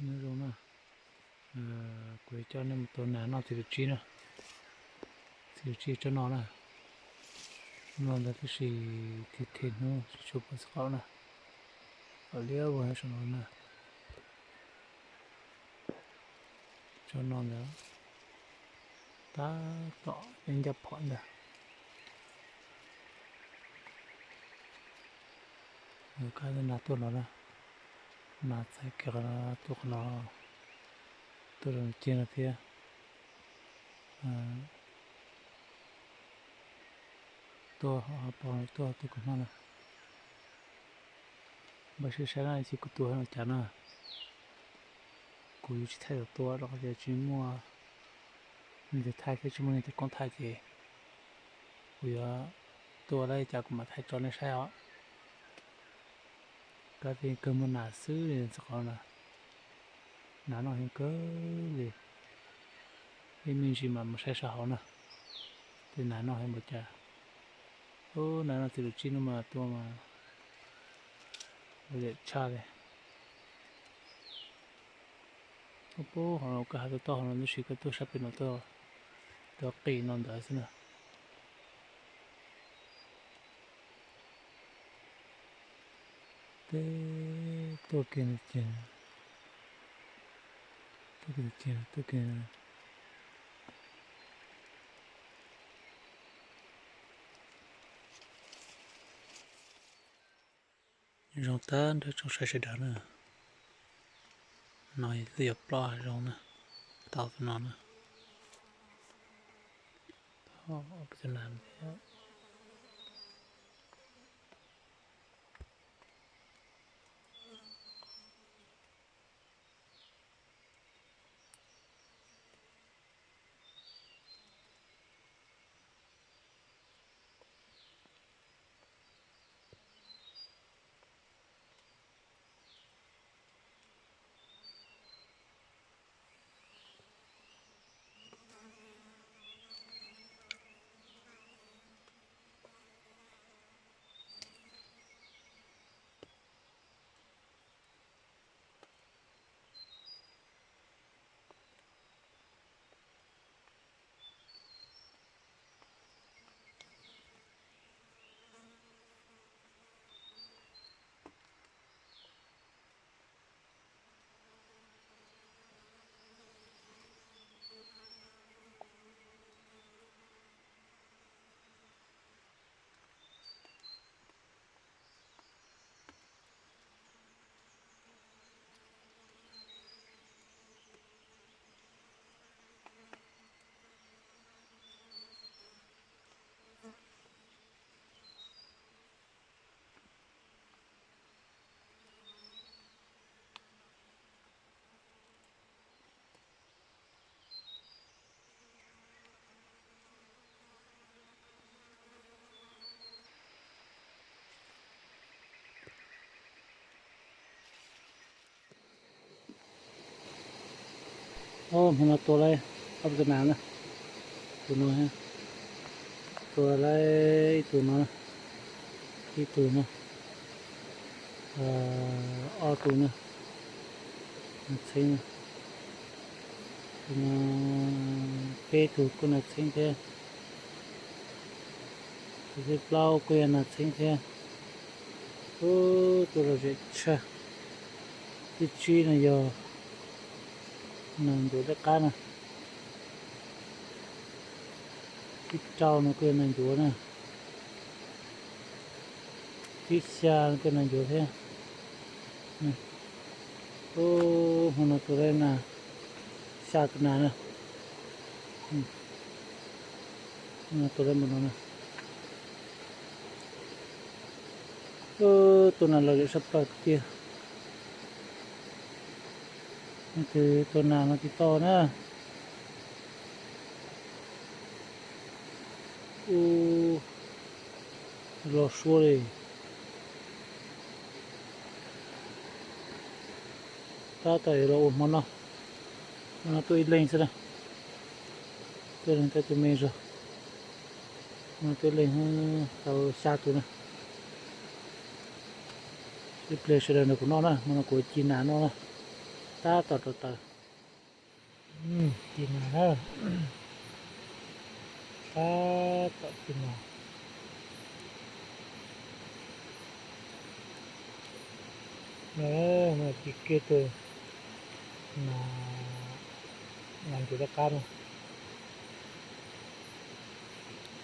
Nyob zoo na, kuv yuav coj nej mus tua nas noj txiv lws tsib na. Txiv lws tsib tsob no na, no ntawd tab sis thiv thiv hnub tsis tshua pom txog qhov na. Pom liab vog saum no na. Tsob no ntawd tab tom peb ncaj phom ntag. Kab nas tuaj no na, nas txais kiag qhov no tuaj qhov no, tuaj rau ceg no thiab. Tuaj pom tuaj tuaj kawg hmo na. Npaj siab saib na, ib chim kuv tua no cas na. Kuv yuav tsis thaij tus tua rau qhov tias tsis muaj leej twg thaij thiab tsis muaj leej twg koob thaij ces kuv yuav tua tau li cas kuv mam thaij tso nej saib os. Kab pheej kawg muaj nas xwb li txog qhov no. Nas noj heev kawg li. Ib me ntsis mas mus saib sab hauv na, tej nas noj heev npaum cas. Ub, nas noj txiv lws tsib no mas tua mas ua liam tshaj li. Ub, pub hauv no koj has tau toj hauv no tab sis koj tuaj sab pem no tuaj qis no ntawd xwb na. Teb tuaj kiag no ces, tuaj kiag no ces, tuaj kiag. Zoo tag nrho tsoom saib sawv daws na. No twb yog plaub hav zoov na, tau tus no na. Ob peb tug nas thiab. Hmo no tua lawm ob tug nas na, tus no, tua lawm ib tug no, ib tug no, ob tug na, nas txheeb na, peb tug kuj nas txheeb thiab, tus thib plaub kuj yog nas txheeb thiab. Ub, tua lom zem tshaj. Thib tsib no yog nas ncuav tej qab na. Thib rau no kuj yog nas ncuav na. Thib xya no kuj nas ncuav thiab. Ub, hmo no tua lawm nas, xya tus nas na. Hmo no tua lawm npaum no na. Ub, tua nas lom zem sab plaws tiag. Leej twg tua nas no tiv tauj na. Ub, los suab li. Tab tom yuav los ua hmo noj. Hmo no tuaj ib leeg xwb na. Tuaj ib leeg, tuaj tus me zog. Hmo no tuaj ib leeg tau xya tus na. Ib pliag sawv daws nrog kuv noj na, hmo no kuv ci nas noj na. Tab tom rau taws. Ci no na, tab tom ci no. No, no ci kiag tus no, no ntsis rov qab no.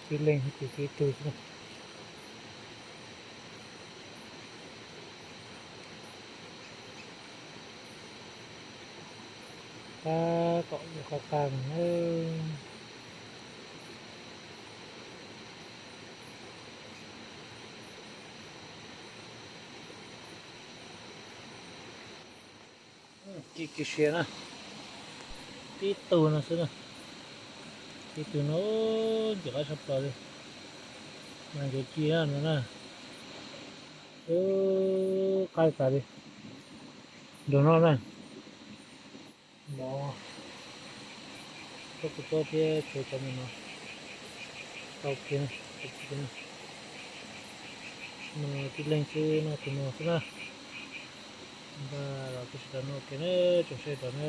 Tib leeg ces ci ib tug xwb na. Tab tom qab qab no. Ci kiag siav na, tib tug no xwb na. Tib tug no ntxim qab tshaj plaws li. Mas ncuav ci no na, qaib tas li. Nrog no na, no, tsob kuv tsob thiab tshuav cov ntawm no tau kiag na, tau kiag na. No tib leeg xwb, noj tus no xwb na. Npaj los peb sawv daws noj kiag na, tsoom saib tod na.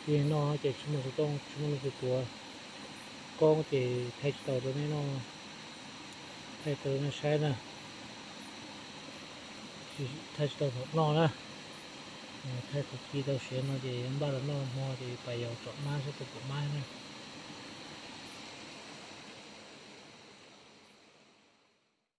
Tib neeg noj ces tsis muaj tus tooj, tsis muaj leej twg tuav koob ces thaij tsis tau rau nej noj, thaij tau rau nej saib na. Thaij tsis tau thaum noj na, thaij thaum ci tau siav no ces yuav npaj los noj hmo ces pais yos tsom mab saib puas pom mab na.